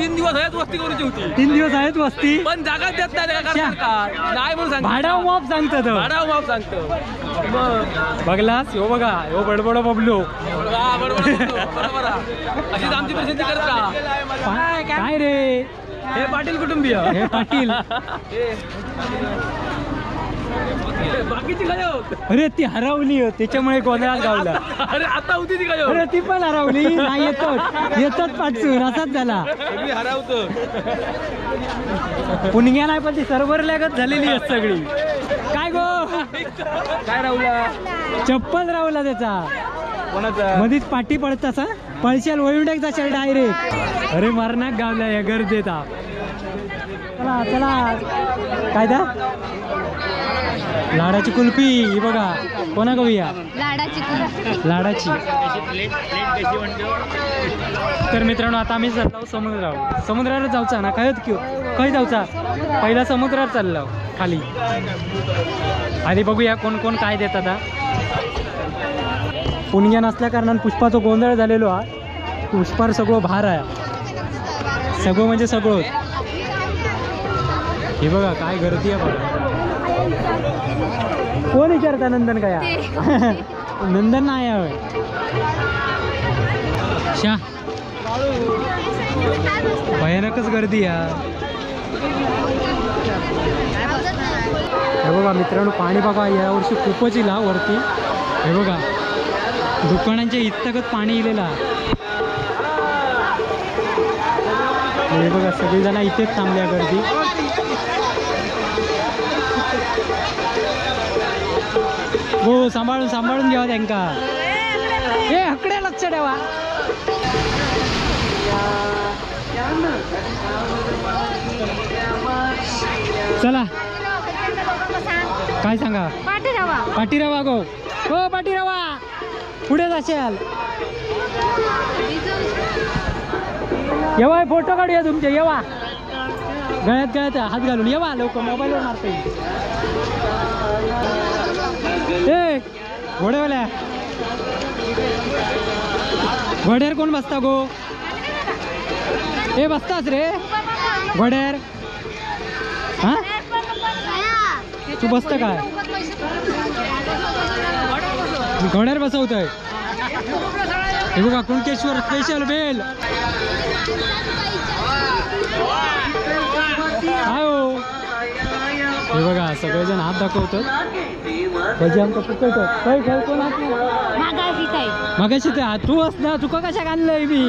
3 दिवस आहेत वस्ती करूची होती. 3 दिवस आहेत वस्ती, पण जागा देत नाही नाही म्हणून सांगतो. भाडा माफ सांगतो, भाडा माफ सांगतो. बघलास हो बघा हो बडबड बबलो बरोबर. अशीच आमची प्रसिद्धी करता. काय रे हे पाटील कुटुंबीय, हे पाटील बाकीची काय. अरे ती हरवली हो, त्याच्यामुळे गोंधळात गावला. अरे आता होती ती काय. अरे ती पण हरवली नाही. येतात येतात पाचून असाच झाला. हरवतो पुणग्या नाही पण ती सरभरल्यागत झालेली आहे सगळी. काय गो काय राहुला चप्पल राहुला त्याचा कोणाचा मधीच पाठी पडत असा पळशाल वळून जाशाल डायरेक्ट. अरे मरणाक गावला या गर्दीत. चला चला काय दा लाडाची कुल्फी ही बघा. कोणा करूया लाडाची कुल्फी लाडाची. तर मित्रांनो आता आम्ही चाललो समुद्रावर. समुद्रावर जाऊचा ना काय काय जाऊचा पहिला समुद्रावर चाललो खाली. आधी बघूया कोण कोण काय देतात. हा पुणग्या नसल्या कारणान पुष्पाचा गोंधळ झालेलो. हा पुष्पावर सगळं भार आहे, सगळं म्हणजे सगळं. हे बघा काय गर्दी आहे बघा. कोण विचारता नंदन काय? नंदन नाही आहे शा. भयानकच गर्दी आहे. हे बघा मित्रांनो पाणी बघा या वर्षी खूपच इला वरती. हे बघा दुकानांच्या इतकंच पाणी इलेला. हे बघा सगळेजण इथेच थांबल्या गर्दी. हो सांभाळून सांभाळून घ्यावा त्यांका. हे हकडे लक्ष ठेवा. चला काय सांगा पाटीरवा गो हो पाटीरवा पुढे जाशाल. येवा फोटो काढूया तुमचे. येवा गळ्यात गळ्यात हात घालून येवा लोक मोबाईलवर मारता. ए घोड्यावाल्या घोड्यावर कोण बसता गो? ए बसतास रे घोड्यावर? हा तू बसता काय घोड्यावर? बसवतोय. हे बघा कुणकेश्वर स्पेशल बेल. हो हे बघा सगळेजण हात दाखवतात. भजी आमका फुकट काय खेळतो ना मागाशी ते. तू अस ना तुका कशा आणलंय मी.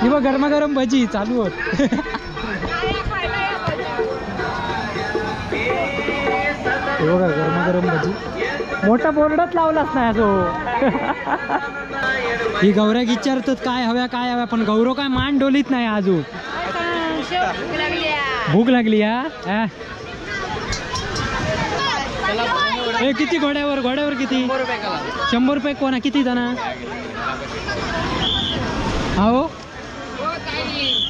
ही बघ गरमागरम भजी चालू होत. हे बघा गरमागरम भजी. मोठा बोर्डच लावलाच नाही असो. ही गौऱ्या विचारतात काय हव्या काय हव्या, पण गौरव काय मान डोलीत नाही अजून. भूक लागली हा. ए किती घोड्यावर घोड्यावर किती? 100 रुपये. कोणा किती जण? हो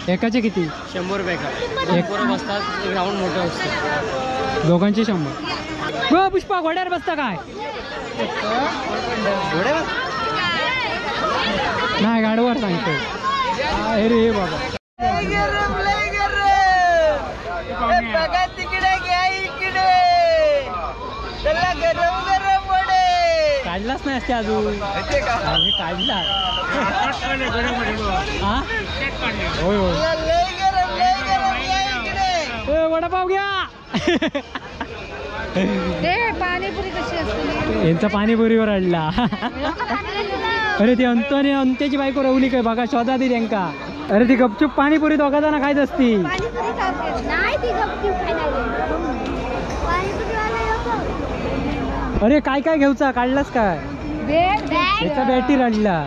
एकाचे किती? 100 रुपये का. एक बसतात, एक राऊंड मोठं असतं. दोघांचे 100. गो पुष्पा घोड्यावर बसता काय? नाही गाडवर सांगतो. अरे बाबा काढलाच नाही असते अजून. काढला होय होय. वडापाव घ्या. पाणीपुरी कशी असते? यांचा पाणीपुरीवर अडला. अरे ती अंतोने अंत्याची बायको रवली काय बघा शोधा ती त्यांका. अरे ती गपचूप पाणीपुरी दोघा जण खायत असती. अरे काय काय घेऊचा काढलास काय? त्याचा बॅटी रडला.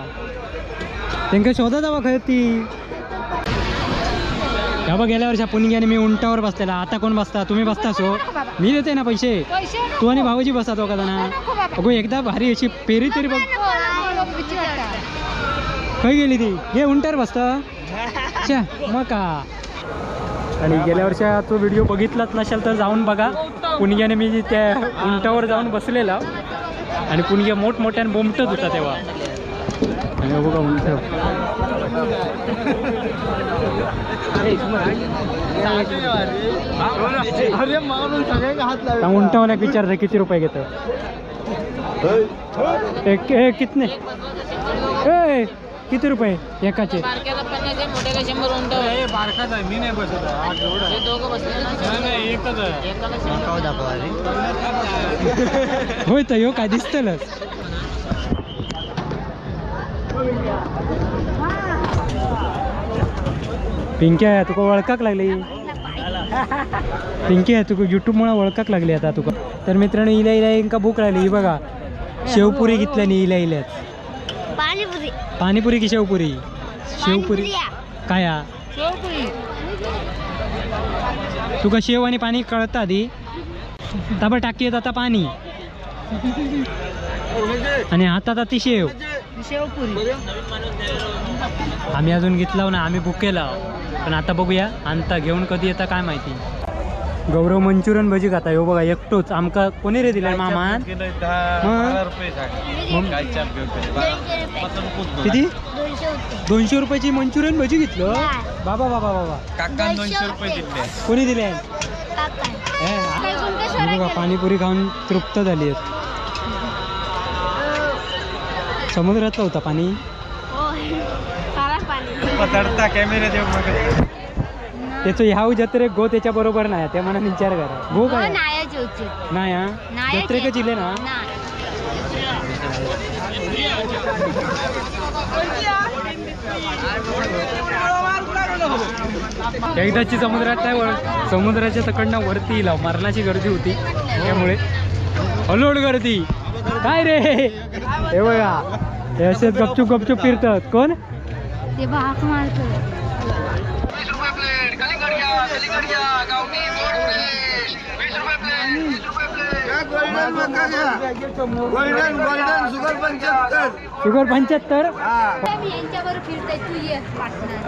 त्यांका शोधा जावा खरं ती. या बघ गेल्या वर्षा पुणग्याने मी उंटावर बसलेला. आता कोण बसता? तुम्ही बसता सो मी देते ना पैसे. तू आणि भाऊजी बसता दोघा जण. अगो एकदा भारी अशी पेरी तरी बघ. खंय गेली ती? हे उंटावर बसता मग का. आणि गेल्या वर्षा तो व्हिडिओ बघितलाच नसेल तर जाऊन बघा. पुणग्याने मी त्या उंटावर जाऊन बसलेला आणि पुणग्या मोठमोठ्याने बोंबटत होता तेव्हा. आणि बघा उंट. उंटावाल्याक विचारते किती रुपये घेतो. एक कितने ए किती रुपये एकाचे? होय तर ह्यो काय दिसतलंच. पिंक्या तुका वळखाक लागली. पिंकी तुका युट्यूब मुळे वळखाक लागली आता तुका. तर मित्रांनो इल्या इल्या इंका भूक लागली. ही बघा शेवपुरी घेतल्यानी इल्या इल्याच. पाणीपुरी. पाणीपुरी की शेवपुरी? शेवपुरी काय शेवपुरी. तुका शेव आणि पाणी कळता आधी. ताबा टाकी येत आता पाणी आणि हातात ती शेव. शेवपुरी आम्ही अजून घेतला ना, आम्ही बुक केला पण आता बघूया आणता घेऊन कधी येता काय माहिती. गौरव मंचुरियन भजी खाता ह्यो बघा एकटोच. आमका कोणी रे दिले मामान? किती? 200 रुपयाची मंचुरियन भजी घेतलं. बाबा बाबा बाबा काका 200 रुपये दिले. कोणी दिले? बघा पाणीपुरी खाऊन तृप्त झाली. समुद्रातलं होता पाणी. त्याचो ह्याव जत्रेक गो त्याच्या बरोबर नाही त्या मनान विचार करा. गो काय नाही हा जत्रेकच इले ना. एकदाची समुद्रात नाही समुद्राच्या तकडनं वरती इला मरणाची गर्दी होती त्यामुळे अलोट गर्दी. काय रे हे बघा हे असेच गपचूप गपचूप फिरतात. कोण ते भाक मारतो. शुगर 75.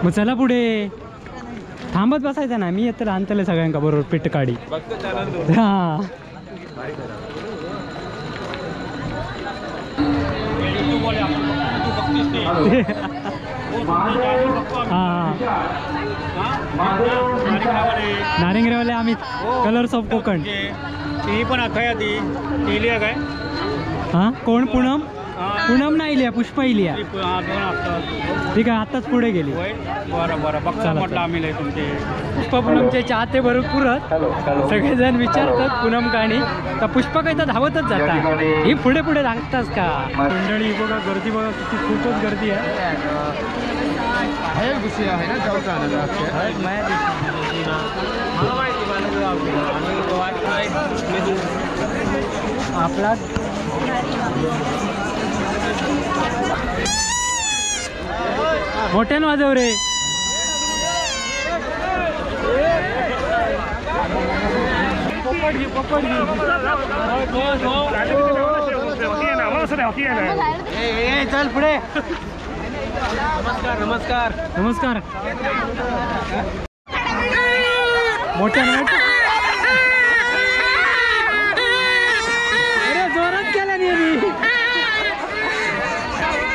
मग चला पुढे थांबत बसायचं ना. मी येतो आणतले सगळ्यांका बरोबर पीठ काढी. हा नारिंगरेवाले आम्ही कलर्स ऑफ कोकण. ती पण अखया ती इलिया काय? हा कोण? पूनम. पूनम नाही इलिया, पुष्पा इलिया. ठीक आहे आताच पुढे गेली. बरं बरं बघा म्हटलं आम्ही तुमचे पुष्पा पूनमचे चाहते भरपूरच. सगळेजण विचारतात पूनम काणी तर पुष्पा काय तर धावतच जाता, ही पुढे पुढे धावताच का? मंडळी बघा गर्दी बघा किती खूपच गर्दी आहे. आपला मोठ्यानं वाजव रे. चल पुढे. नमस्कार नमस्कार नमस्कार. मोठ्या मोठ्या. अरे जोरात केला नाही.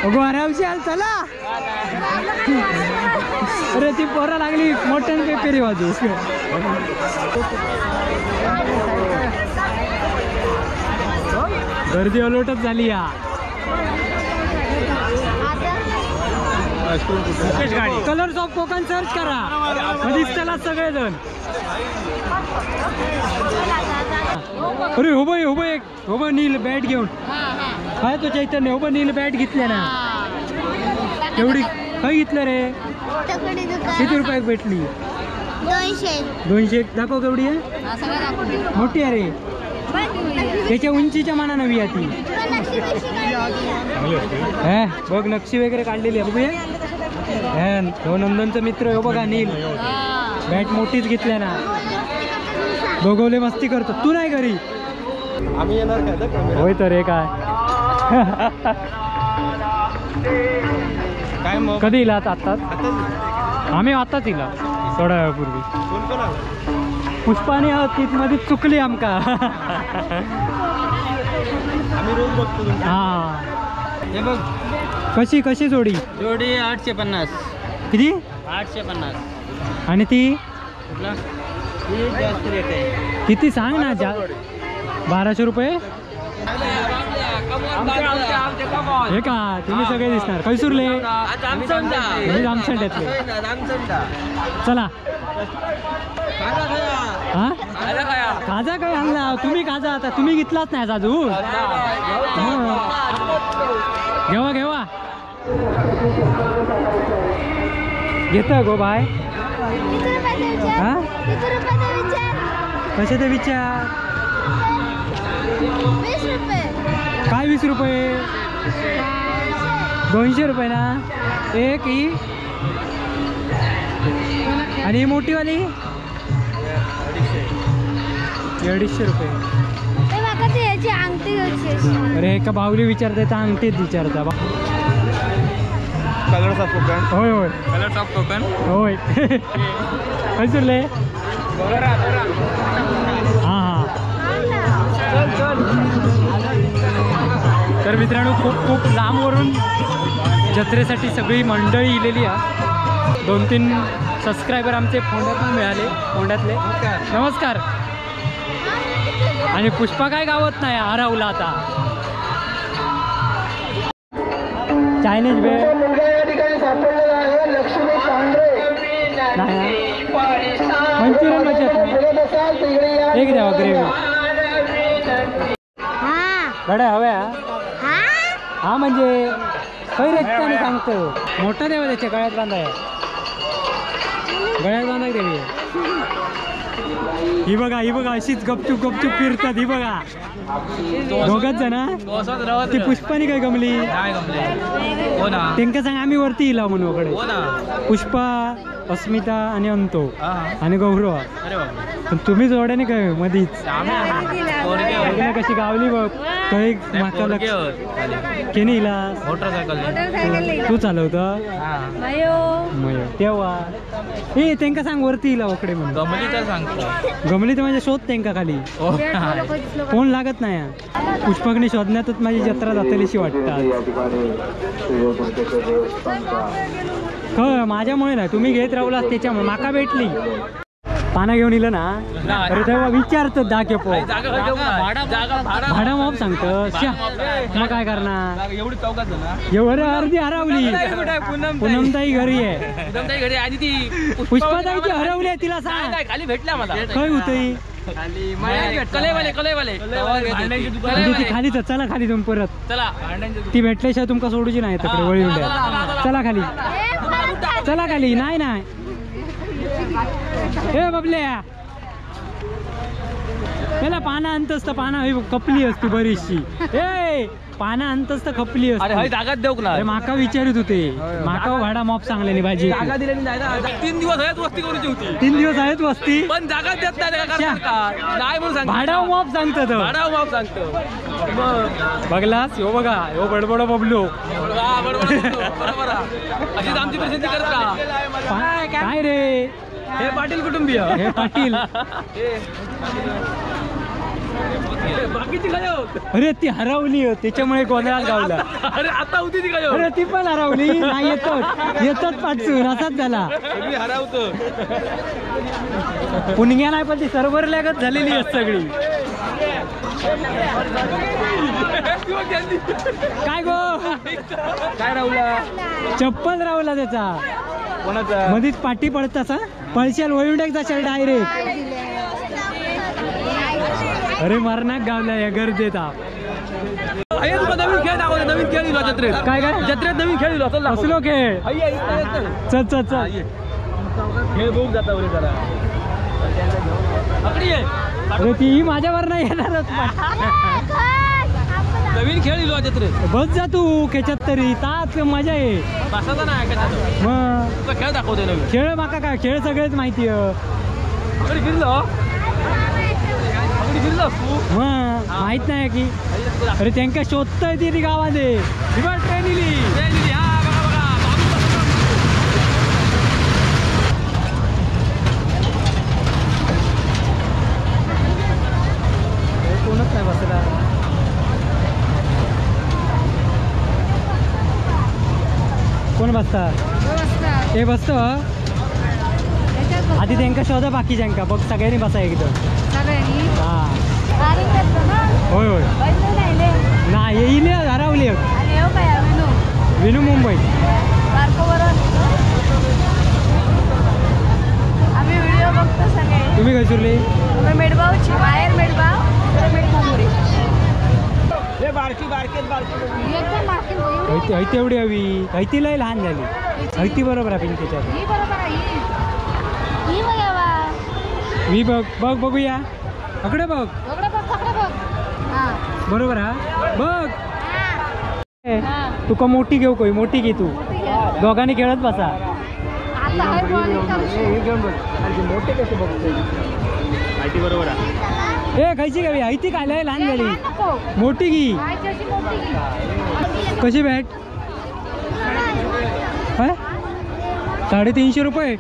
अगो आरामशी आल चला. अरे ती पोरं लागली मोठ्यानं पेपेरी वाजू. गर्दी अलोटच झाली या. कलर्स ऑफ कोकण सर्च करा मग दिसताला सगळेजण. अरे हो बाई हो बाई हो बा नील बॅट घेऊन काय तो चैतन्य हो बा नील बॅट घेतले ना. एवढी काय घेतलं रे? किती रुपयात भेटली? 200. दाखव केवढी आहे. मोठी आहे रे त्याच्या उंचीच्या माना नवी आहे ती. हे बघ नक्षी वगैरे काढलेली आहे बघूया. हे हो नंदनचा मित्र हो बघा नील बॅट मोठीच घेतल्या ना. दोघवले मस्ती करतो. तू नाही घरी आम्ही येणार काय? होय तर हे काय काय मग कधी इला? आत्ताच आम्ही आताच इला थोड्या वेळापूर्वी. पुष्पाने तीच मध्ये चुकली आमका. आम्ही रोज बघतो. हा हे बघ कशी कशी जोडी? जोडी 850. किती? 850. आणि ती जास्त रेट आहे. किती सांग ना? 1200 रुपये. हे का तुम्ही सगळे दिसणार कैसूरले? रामसंड्यातले. चला हा खाजा काय आणला तुम्ही? खाजा आता तुम्ही घेतलाच नाही अजून. घेवा घेवा घेत गो बाय. हा कसे ते विचार? काय 20 रुपये? 200 रुपये ना एक ही. आणि मोठीवाली 250 रुपये. अरे एका बाहुली विचारते तर अंगठीच विचारता. Colours of Konkan. होय होय कलर्स ऑफ कोकण. होय कैसूरले. हां हां. तर मित्रांनो खूप खूप लांबवरून जत्रेसाठी सगळी मंडळी इलेली आहे. 2-3 सबस्क्रायबर आमचे फोंड्यातून मिळाले, फोंड्यातले. नमस्कार. आणि पुष्पा काय गावत नाही, हरवला आता. चायनीज भेळ नाही, मंचुरियन मजा एक द्यावा ग्रेव्ही गड्या हव्या. हा म्हणजे काही रस्त्याने सांगतो मोठा देवा त्याच्या गळ्यात बांधाय, गळ्यात बांधाय देवी. ही बघा ही बघा अशीच गपचूप गपचूप फिरतात. ही बघा दोघच जण. ती पुष्पानी काय गमली त्यांका सांग आम्ही वरती इला म्हणून कडे. पुष्पा, अस्मिता आणि अंतो आणि गौरव. पण तुम्ही जोड्याने काय मधीच कशी गावली बघ. काही माका लक्ष केनी इला तू चालवत तेव्हा ए त्यांका सांग वरती इला वकडे म्हणून. गमली तर माझ्या शोध त्यांका खाली फोन लागत नाही. पुष्पकने शोधण्यातच माझी जत्रा जातलीशी वाटतात. माझ्यामुळे नाही, तुम्ही घेत राहलास त्याच्यामुळे माका भेटली. पाना घेऊन इलं ना अरे तेव्हा विचारतो 10 खेपो भाडा माप सांगतो. मग काय करणार एवढं? अर्धी हरवली. पूनमताई घरी आहे. पुष्पाताईची हरवली आहे, तिला सांग खाली भेटल्या मला. काय होतंय ती खाली. चला खाली तुम्ही परत चला. ती भेटल्याशिवाय तुमका सोडूची नाही तिकडे वळी. चला खाली, चला खाली. नाही नाही हे बबल्या त्याला पाना आणतस तर पाना खपली असती बरीचशी. ए पाना आणतस तर खपली असती. जागात देऊ ना. माका विचारित होते, माका भाडा माप सांगलेली भाजी. जागा दिलेली नाही. 3 दिवस आहेत वस्ती करूची होती. 3 दिवस आहेत वस्ती, पण जागा देत नाही म्हणून सांग. भाडा माप सांगतो, भाडा माप सांगतो. बघलास हो बघा हो बडबड बबलो. बरोबर अशीच आमची परिस्थिती करत का काय रे? हे पाटील कुटुंबीय, हे पाटील. बाकीची काय? अरे ती हरवली त्याच्यामुळे गोंधळात गावला. अरे आता होती ती काय? अरे ती पण हरवली नाही. येतात येतात पाठसून असाच झाला. हरवतो पुणग्या नाही पण ती सरभरल्यागत झालेली आहे सगळी. काय गो काय राहुला? चप्पल राहुला त्याचा. कोणाचा? मधीच पाठी पडतासा पळशाल वळून जाशाल डायरेक्ट. अरे मरणाक गावला या गर्दीत. नवीन खेळ दाखवतो, नवीन खेळ दिला जत्रेत. काय काय जत्रेत नवीन खेळ दिला. चल असलो खेळ. चल चल चल खेळ बघू जाता जरा. अरे ती माझ्यावर नाही येणारच. नवीन खेळ दिलो जत्रेत. बस जा तू खेच्यात तरी ताच मजा आहे. बसायचा नाही खेच्यात. मग खेळ दाखवतो नवीन खेळ. माका काय खेळ सगळेच माहिती आहे. फिरलो फिरलो मग माहित नाही की. अरे त्यांका शोधता येते ती गावामध्ये. ट्रेन इली. कोणच नाही बसला. कोण बसता? हे बसतो आधी त्यांका शोधा बाकीच्यांका बघ सगळ्यांनी बसा एकदम. हा होय होय ना येईल हरवली विनू मुंबई. तुम्ही खंयसरली? मेडबावची बाहेर मेडबाव मेडमुंबई. हयती एवढी हवी हयती लय लहान झाली. हयती बरोबर आहे पिंकीच्या. मी बघ बघ बघूया अकडे बघ बरोबर हा बघ. तुका मोठी घेऊ कोई मोठी घे तू दोघांनी खेळत बसा. ए खायची घ्यावी हयती काय लय लहान झाली मोठी घी. कशी बॅट? काय 350 रुपये?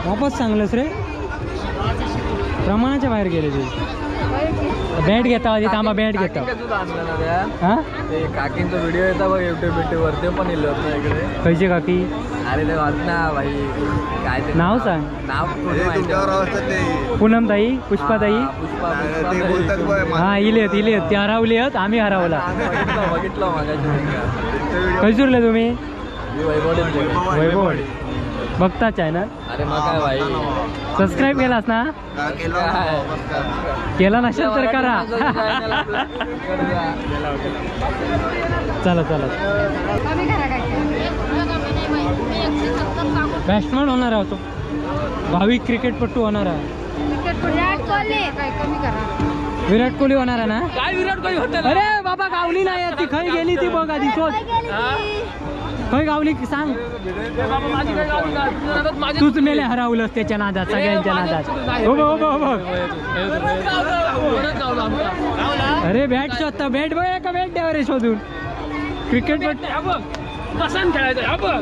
वापस चांगलंच रे प्रमाणाच्या बाहेर गेले ते. बॅट घेता आधी थांबा बॅट घेता. हा ते काकींचा व्हिडिओ येता बघ युट्यूब वर ते पण इलो होतं इकडे. खयचे काकी? अरे ते वाच ना भाई काय ते नाव सांग. नाव पूनम ताई पुष्पाताई. हा इलेत इलेत ते हरवली आहेत आम्ही हरवला. बघितलं मगाशी. खयसरले तुम्ही? वैभव बघता चॅनल? अरे मग काय भाई सबस्क्राईब केलास ना? केला नसेल तर करा. चला चला बॅट्समॅन होणार आहोत भावी क्रिकेटपटू होणार आहे. विराट कोहली होणार आहे ना? काय विराट कोहली होता? अरे बाबा गावली नाही ती खय गेली ती बघ आधी शोध. खय गावली सांग. तूच मेले हरवलंस त्याच्या नादात सगळ्यांच्या नादात. हो बघ हो बघ. अरे बॅट शोधता बॅट बघ का बॅट द्यावर रे शोधून. क्रिकेट कसा खेळायचं ह्या बघ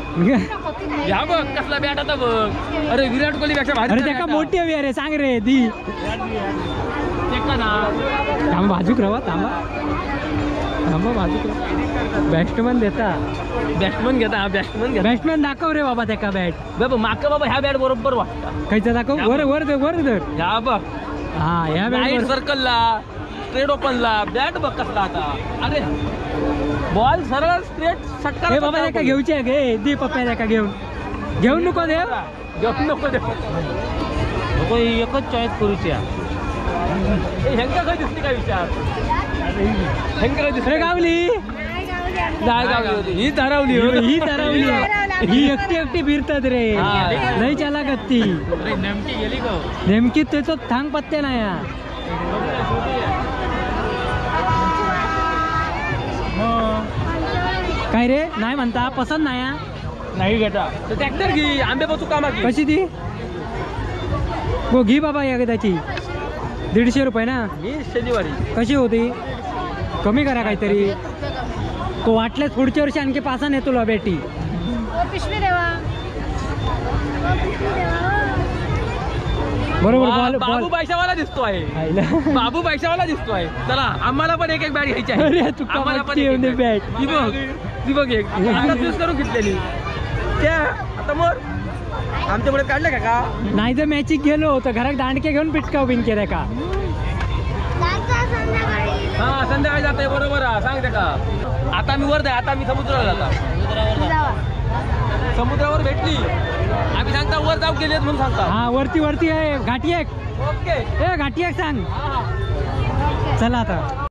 ह्या बघ कसला बॅट आता बघ. अरे विराट कोहली पेक्षा भारी. अरे त्याका मोठी हवी. अरे सांग रे दी थांब बाजूक रवा थांबा थांबा बाजूक बॅट्समन देता बॅट्समन घेता बॅट्समन घेता बॅट्समॅन दाखव रे बाबा त्याका बॅट. बाबा माका बाबा ह्या बॅट बरोबर वाटतं. खायचं दाखव वर वर वर धर ह्या बघ. हा ह्या बॅट सर्कलला स्ट्रेट ओपनला बॅट बघ कसला आता. अरे बॉल सरळ स्ट्रेट षटकार. हे बाबा त्याका घेऊची आहे गे दी पप्पा त्याका घेऊन घेऊन नको देव घेऊन नको देव नको एकच चॉईस करूची. ह्यांका काय दिसते काय विचार? ह्यांका काय दिसते? गावली नाही गावली ही हरवली ही हरवली ही एकटी एकटी फिरतात रे लई चालाक ती. नेमकी गेली गो नेमकी त्याचं थांग पत्ते नाही. काय रे नाही म्हणता पसंत नाही नाही घेता तर ट्रॅक्टर घे आंबे बसू कामा कशी ती गो घी बाबा एकदाची 150 रुपये ना? मी शनिवारी. कशी होती? कमी करा काहीतरी. तो वाटल्यास पुढच्या वर्षी आणखी पासा नेतो तुला बेटी. बरोबर बॉल बाबू पैशावाला दिसतो आहे. बाबू पैशावाला दिसतो आहे. चला आम्हाला पण एक एक बॅट घ्यायची आहे. आम्हाला पण एक बॅट ती बघ ती बघ एक आता चूज करून घेतलेली त्या आता मोर आमच्यामुळे काढलं का का नाही तर मॅचिक गेलो तर घरात दांडके घेऊन पिटकाव बिनके का. हा संध्याकाळी जाते बरोबर सांगते का. आता मी वर जाय आता मी समुद्रावर जाता समुद्रावर भेटली आम्ही सांगता वर जाऊ गेलेत म्हणून सांगता. हा वरती वरती आहे घाटी एक. ओके ए घाटी एक सांग. चला आता.